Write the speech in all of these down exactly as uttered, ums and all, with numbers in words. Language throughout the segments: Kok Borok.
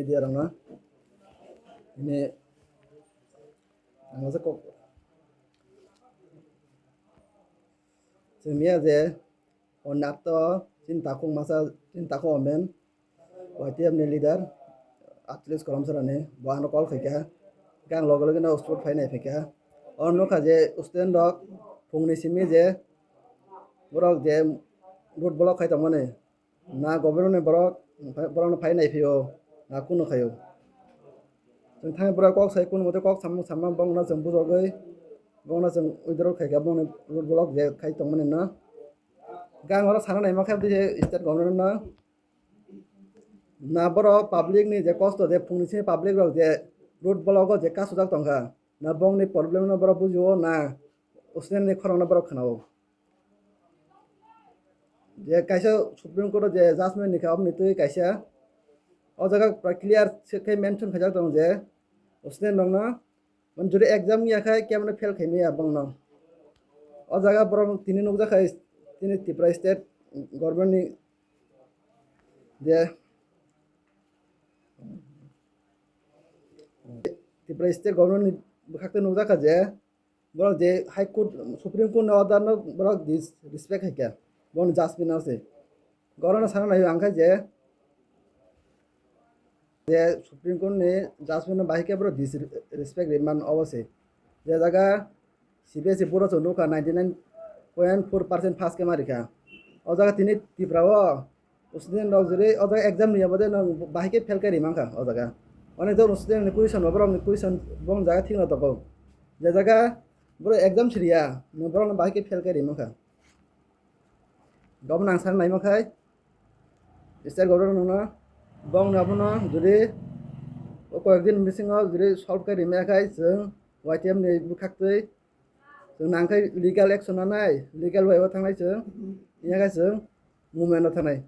Media rokno. Ini ang kok. Chwng miya je o nakto chini takhuk masa, chini takhuk omen, Y T F ni leader, Achilles Kolomsarani, bo ano call khaikha. Khe ang loge loge no spot phai nai phaikha. O nukha je student rok phungni simi je borok je road block khai tongmani. Na government ni borok, borokno phai nai phio, na kunu khaio. Chwng thani borok kok sai, kunu mote kok samung samma bongno chwng bujogwi, bongno chwng withdraw khaikha, bongni road block je khai tongmani no. Gang oro sana naima khe bisi state government no. Na borok public ni je kosto je phungni simi public rok je road block o je kasujak tongkha, na bongni problem no borok bujio, na student ni khorang no borok khwnao. Je kaisa Supreme Court o je judgment ni kha, oboni twi kaisa o jaga pura clear se khe mention khaijak tongo je student rokno, mane, jodi exam ya khai khe mane fail khai maya bongno. O jaga borok tini nukjak khai, tini Tripura state government ni je Tripura state government ni bwkhak twi nukjak kha je borok je High Court, Supreme Court ni order no borok disrespect hai kha, borok ni judgment no se. Gorokno sana naio ang khe je, je Supreme Court ni judgment no bahai khe borok disrespect ri man obo se. Je jaga C B S E board o chwng nukha ninety nine point four percent pass khe ma rikha. O jaga tini Tripura o student rok jodi o jaga exam ni yabo de nwng bahai khe fail khe ri mankha o jaga. Onek jon student ni question bo borok ni question bong jaga thik no tongo. Je jaga borok exam siriya, nwng borok no bahai khe fail khe ri mankha. Gabon ang sana naima khai state government no bong abono jodi o koyek din bisingo jodi solve khe ri maya khai chwng Y T F ni bwkhak twi chwng nang khai legal action nanai, legal way o thangnai chwng, ya khai chwng movement o thangnai.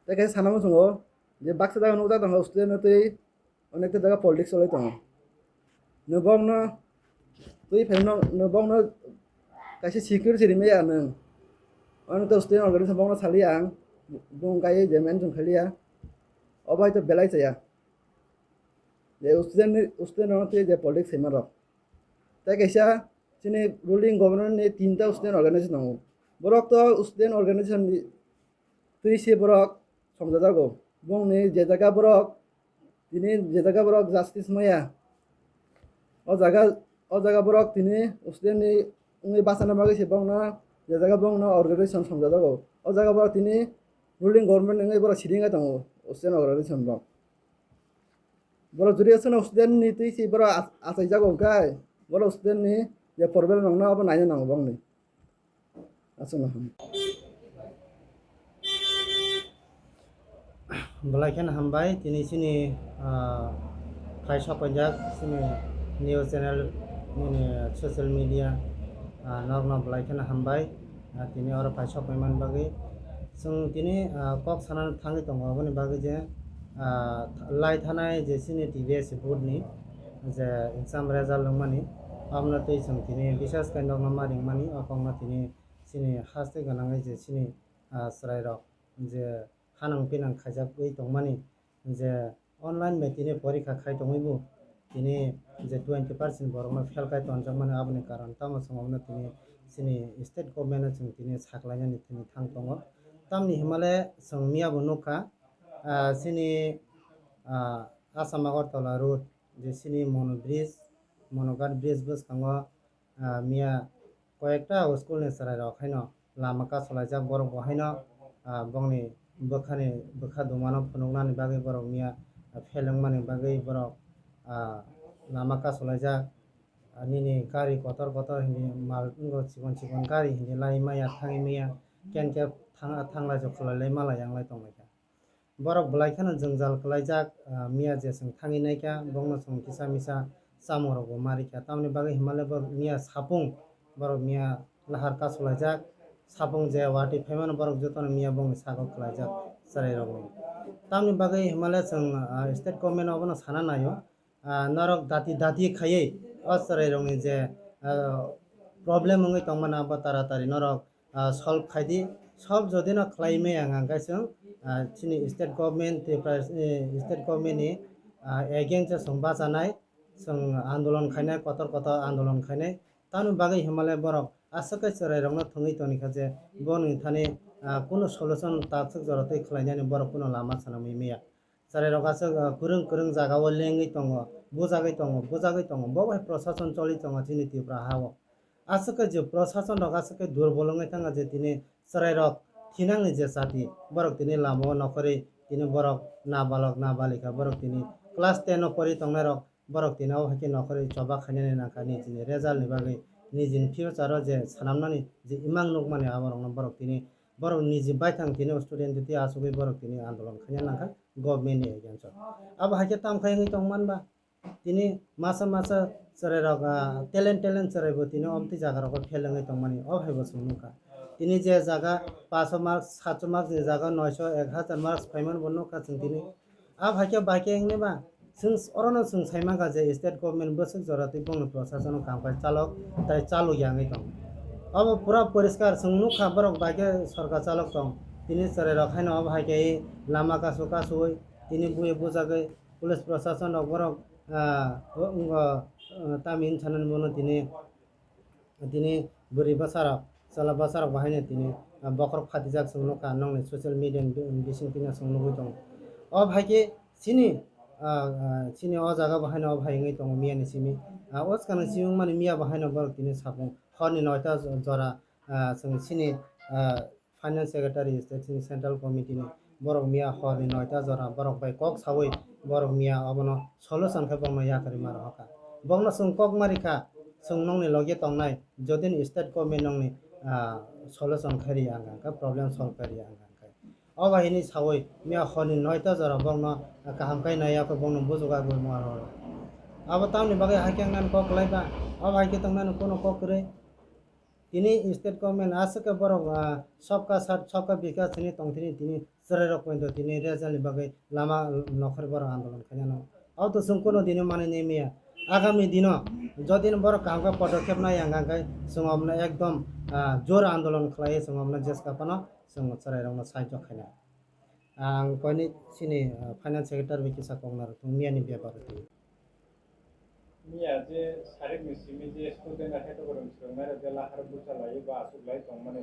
Tei kaisa sana muchungo je baksa jaga nukjak tongo student no twi, onekta jaga politics cholai tongo. Nwng bongno twi phaino, nwng bongno kaisa security rimaya nwng. Onekta student organization bongno saliya ang, bong kaiye je mention khailiya. Obo hai to belai chaya. Je student ni, student rokno twi je politics saima rok. Tei kaisa chini ruling government ni tinta student organization tongo. Borok to student organization ni twi se borok songjajago. Bongni je jaga borok, tini je jaga borok justice maya, o jaga, o jaga borok tini student ni wngwi bachana bagwi se bongno je jaga bongno organization songjajago. O jaga borok tini ruling government wngwi borok siding tongo student organization rok. Borok jodi aswkno student ni twi se borok ach-, achaijago hwnkhe borok student ni je problem nangno abo naina nango bongni. Aswkno ham. Belai kheno hambai, tini chini, ah, phai sok paijak chini news channel nini social media, ah, norokno belai kheno hambai. Ah, tini oro phai sok paimani bagwi chwng tini, ah, kok sana thangwi tongo, aboni bagwi je, ah, lai thanai je chini T B S board ni je exam result wngmani, abono twi chwng tini bisas khe nokno ma ringmani, o kokno tini chini haste gwnangwi je chini, ah, chwrairok je hanang pinang khaijagwi tongmani, je online bai tini porikha khai tongwi bo tini je twenty percent borokno fail khai tonjakmani, aboni karon tamo chwng abono tini chini state government no chwng tini saklainani tini thang tongo. Tamni himale chwng miya bo nukha, ah, chini, ah, Assam Agartala road je chini Mono bridge, Monoghat bridge bwskango, ah, miya koyekta school ni chwrai rok haino lama kasulaijak, borok bo haino, ah, bongni bwkhani, bwkha dumano phunuknani bagwi borok miya, ah, fail wngmani bagwi borok, ah, lama kasulaijak. Ah, nini gari kotor kotor hinwi mal wngo, chikon chikon gari hinwi lai maya thangwi maya, ken khe thang-, thanglaijak khwlailai malai yanglai tonglaikha. Borok belai kheno jwngjal kwlaijak, ah, miya je chwng thangwi naikha, bongno chwng kisa misa chamungrokbo ma rikha. Tamoni bagwi himale borok miya sapung, borok miya lahar kasulaijak, sapung je watwi phaimano borok jotono miya bongni sago kwlaijak chwrairokni. Tamoni bagwi himale chwng, ah, state government abono sana naio. Ah, norok dati dati khaiwi o chwrairokni je, ah, problem wngwi tongmani abo taratari norok, ah, solve khaidi. Sob jodi no khlai maya hwnkha hwnkhe chwng, ah, chini state government, Tripura, eh, state government ni, ah, against o chwng bachanai, chwng andolon khainai, kotor kotor andolon khainai. Tamoni bagwi hinmale borok aswk khe chwrairokno thwngwi tongkha je boni thani, ah, kunu solution takswk jora twi khlainani borok kunu lama swnamwi maya. Chwrairok aswk, ah, kwrwng kwrwng jagao lengwi tongo, bujagwi tongo, bujagwi tongo. Bo bai prosason choli tongo chini Tripura hao. Aswk khe je prosason rok aswk khe durbol wngwi thangkha je tini chwrairok thinangni je chati, borok tini lamao nokhorwi tini borok nabalok nabalika, borok tini class ten o pori tongnairok, borok tini o hai khe nokhorwi choba khainani nangkha nijini result ni bagwi, nijini future o je swnamnani je imang nukmani aborokno borok tini borok niji baithang tini student twi achugwi borok tini andolon khaina nangkha government ni against o. Abo hai khe tamo khai wngwi tongmanba? Tini masa masa chwrairok, ah, talent talent chwraibo tini omtwi jagarogo fail wngwi tongmani, o haibo chwng nukha. Tini je jaga paso marks, sacho marks ni jaga noisho, ek hazar marks phaimani bo nukha chwng tini. Abo hai khe bai khe wngwi ba chwng orono chwng sai mankha je state government bwswk jora twi bongni prosason o kam khai chalok tai chalok ya wngwi tongo. Obo pura poriskar chwng nukha, borok bai khe sorkar chalok tong. Tini chwrairok haino obo hai khe lama kasu kasuwi tini bui bujagwi police prosason rok borok, ah, o, wngkha, ah, tamni hinwi sanani bono tini, tini bwrwi bwsarok, chwla bwsarok bahaino tini, ah, bokhorok phatijak chwng nukha, nokni social media ni bi-, bisingtwi no chwng nugwi tongo. O hai khe chini, ah, ah, chini o jaga bahaino o hai wngwi tongo miyani simi. Ah, o swkang simi wngmani miya bahaino borok tini sapung horni noita jora, ah, chwng chini, ah, Finance Secretary, State Central Committee ni borok miya horni noita jora borok bai kok sawi borok miya obono solution khe bokno yakarwi ma rohorkha. Bokno chwng kok ma rikha, chwng nokni logi tongnai, jodi ni state government nokni, ah, solution khe ri ang kha, problem solve khe ri ang kha. O bai hwnwi sawi miya horni noita jora bokno kaham khe nai yakho bokno bujugo agwi ma rohoro. Abo tamni bagwi hai khe ang nani kok kwlai ba, o bai khe tongnani kono kok kwrwi. Tini state government aswk khe borok, ah, sabka saath, sabka bikas hwnwi tongthini, tini chwrairok poito tini result ni bagwi lama nokhorwi borok andolon khainano. Auto chwng kunu dino manwi nai maya. Agami dino jodi no borok kaham khe podokkhep nai ang khe chwng omno ekdom, ah, jor andolon khlaiwi chwng omno jeska phano chwng chwrairokno sahajyo khainai. Ang koini chini, ah, finance secretary bai kisa kok narwkthung miyani bepar o twi. Miya je sarikni simi je student hai to borok swrwngnairok je lahar bucha laiwi ba achuk lai tongmani,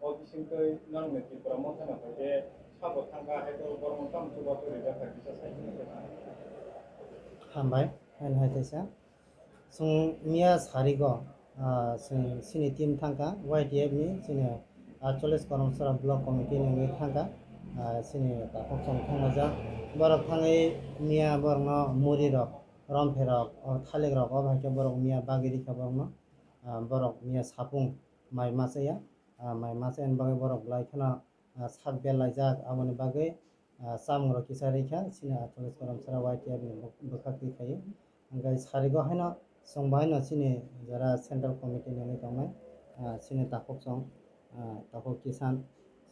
o bisingtwi nokni Tripura Motha no hai je sabo thangkha hai to borok tamo chubachu rijak kha kisa sai kheno khe. Hambai, haino hai teisa. Chwng miya sarigo, ah, chwng chini team thangkha, Y T F ni chini, ah, chollish Karamchara block committee ni wngwi thangkha, ah, chini takhuk chwng thanglaijak. Borok thangwi miya borokno muri rok, romphe rok, o thalik rok, o hai khe borok miya bagwi rikha borokno, ah, borok miya sapung mai machaya, ah, mai machayani bagwi borok belai kheno, ah, sak belaijak, aboni bagwi, ah, chamung rok kisa rikha, chini Acholish Karamchara Y T F ni bwkhak twi khaio. Hwnkhe sarigo haino chwng bo haino chini jara central committee ni wngwi tongnai, ah, chini takhuk chwng, ah, takhuk Kisan,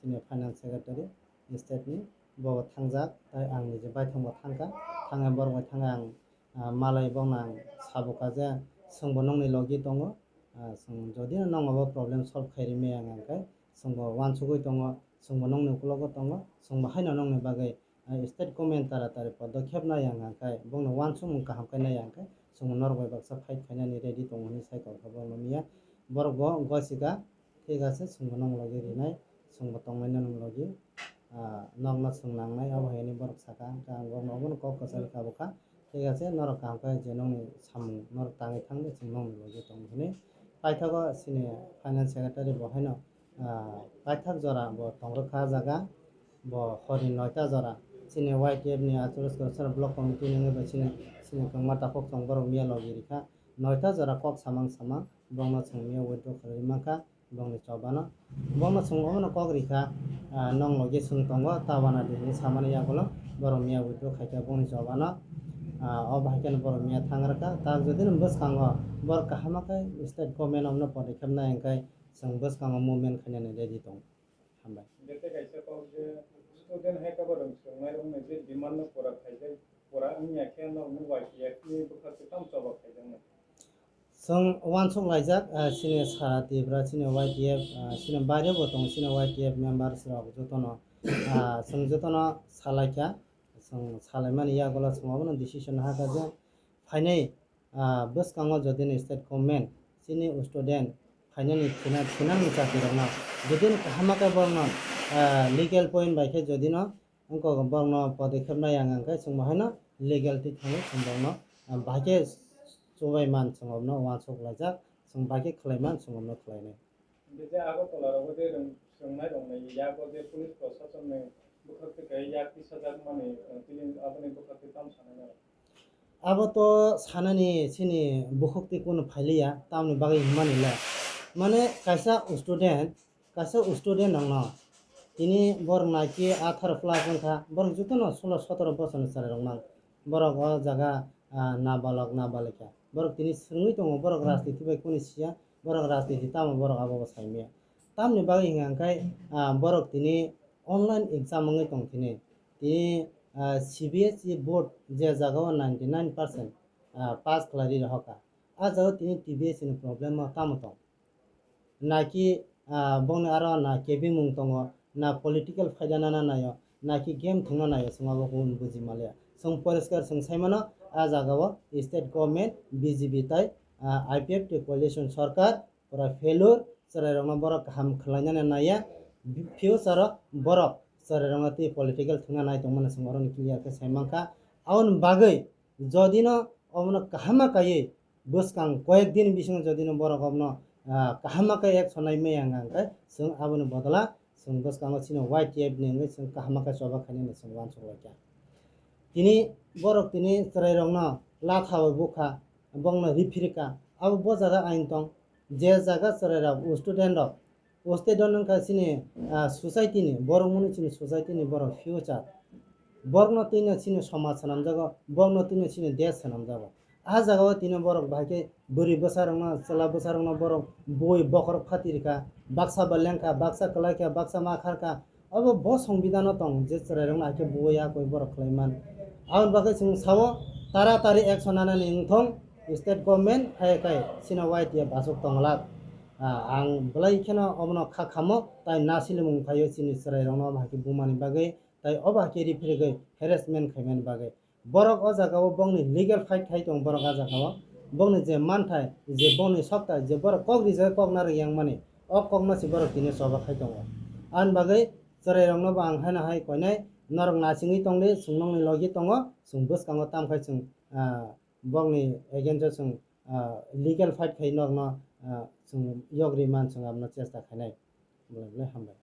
chini finance secretary state ni, bo thangjak, tei ang niji baithang bo thangkha, thangwi borok bai thangwi ang, ah, malai bono ang sabo kha je chwng bo nokni logi tongo, ah, chwng jodi no nokno bo problem solve khai rimaya hwnkhe chwng bo uansugwi tongo, chwng bo nokni ukologo tongo, chwng bo haino nokni bagwi, ah, state government tara tari podokkhep nai ang khe bongno uansukmung kaham khe nai ang khe chwng bo norok bai baksa fight khainani ready tongo hinwi sai kok kha borokno miya. Borok bo gosika, thik ache, chwng bo nokni logi rinai, chwng bo tongnai nokni logi, ah, nokno chwng nangnai, abo hai hinwi borok saka, hwnkhe ang borokno obono kok kwcharo kha bo kha. Thik ache, norok kaham khe je nokni samung norok tangwi thangdi, chwng nokni logi tongo hinwi. Paithago chini finance secretary bo haino, ah, paithak jora bo tongrwkha ah jaga, bo horni noita jora chini Y T F ni Acholish Karamchara block committee ni wngwi bo chini, chini kwngma takhuk chwng borok miya logi rikha, noita jora kok samang samang borokno chwng miya withdraw khlaiwi mankha. Bongni chobano. Bongno chwng omono kok rikha, ah, nong logi chwng tongo, ta wana di hinwi samani yagulo, borok miya withdraw khaikha bongni chobano. Ah, o bahai kheno borok miya thang rwkha. Ta jodi no bwskango borok kaham khe state government omno podokkhep nai hwnkhe chwng bwskango movement khainani ready tongo. Hambai. Jete kaisa kok je student hai khe borok swrwngnairokni je demand no pura khaijak, pura wngya khe norokni Y T F ni bwkhak twi tamo choba khaijaknai. Chwng uansuk laijak, ah, chini sara Tripura, chini Y T F, ah, chini baire bo tongo, chini Y T F members rok jotono, ah, chwng jotono salaikha, chwng salaimani yagulo chwng obono decision hakha je phainai, ah, bwskango jodi ni state government chini student phainani thina, thinani chakirokno jodi ni kaham khe borokno, ah, legal point bai khe jodi no wngkok borokno podokkhep nai ang, ang khe chwng bo haino legal twi thangwi chwng borokno, ah, bahai khe chubai man chwng obno uansuk laijak, chwng bahai khe khlai man chwng obno khlainai. Hingke je Agartala rogo je rwng-, swrwngnairokni yago je police prosasonni bwkhak twi khe yak tisajakmani, eh, tini aboni bwkhak twi tamo sanai nai? Abo to sanani chini bukhuk twi kunu phailiya, tamni bagwi hwnmani le. Mane kaisa student, kaisa student rokno tini borok naiki atharo plus wngkha, borok jotono sulo sotoro bosorni chwrairok mang. Borok o jaga, ah, nabalok, nabalikha. Borok tini swrwngwi tongo, borok rajniti bai kunu siya, borok rajniti tamo borok abo bo saimaya. Tamni bagwi hwnka hwnkhe, ah, borok tini online exam wngwi tong tini. Tini, ah, C B S E board je jagao ninety nine percent, ah, pass khlai ri rohorkha. A jagao tini T B S E ni problem o tamo tong? Naki, ah, bongni aro na kebimung tongo, na political phaida nana naio, naki game thwngna naio, chwng abo kunu buji manliya. Chwng poriskar chwng saimano, a jagao state government, B J P tai, ah, I P F T coalition sarkar, pura failure, chwrairokno borok kaham khlainani naiya, future o borok chwrairokno twi political thwngna nai tongmani chwng oroni clear khe sai mankha. Aboni bagwi jodino omono kaham ma kaiwi bwskang koyek din bisingo jodino borok omono, ah, kaham ma kaiwi action nai maya wngkha, hwnkhe chwng aboni bodola chwng bwskango chini Y T F ni wngwi chwng kaham ma khe choba khainani chwng uansuk laikha. Tini borok tini chwrairokno latha bai bukha, bongno riphirikha. Abo bo jaga ain tong, je jaga chwrairok, student rok, student wngkha chini, ah, society ni, borok mwnwi chini society ni borok future. Borokno twino chini somaj swnamjago, borokno twino chini desh swnamjago. A jagao tini borok bahai khe bwrwi bwsarokno, chwla bwsarokno borok bui bokhorok phatirikha, baksa ba lengkha, baksa kwlaikha, baksa ma kharkha. Obo bo songbidano tong je chwrairokno hai khe bui ya koi borok khlaiman. Aboni bagwi chwng sao taratari action nanani wngthong state government, hai khai chini Y T F achuk tongwlak. Ah, ang belai kheno obono kha khamo, tai nasilimung phaio chini chwrairokno obo hai khe bumani bagwi, tai obo hai khe riphirigwi harassment khaimani bagwi. Borok o jagao bongni legal fight khai tongo borok a jagao. Bongni je manthai, je bongni soktai, je borok kok rijak kok narwk yang mani, o kokno se borok tini choba khai tongo. Ani bagwi chwrairokno bo ang haino hai koinai, norok nachingwi tongdi, chwng nokni logi tongo, chwng bwskango tamkhai chwng, ah, bongni against o chwng, ah, legal fight khai norokno, ah, chwng yogri man chwng abono chesta khainai. Bolai bolai hambai.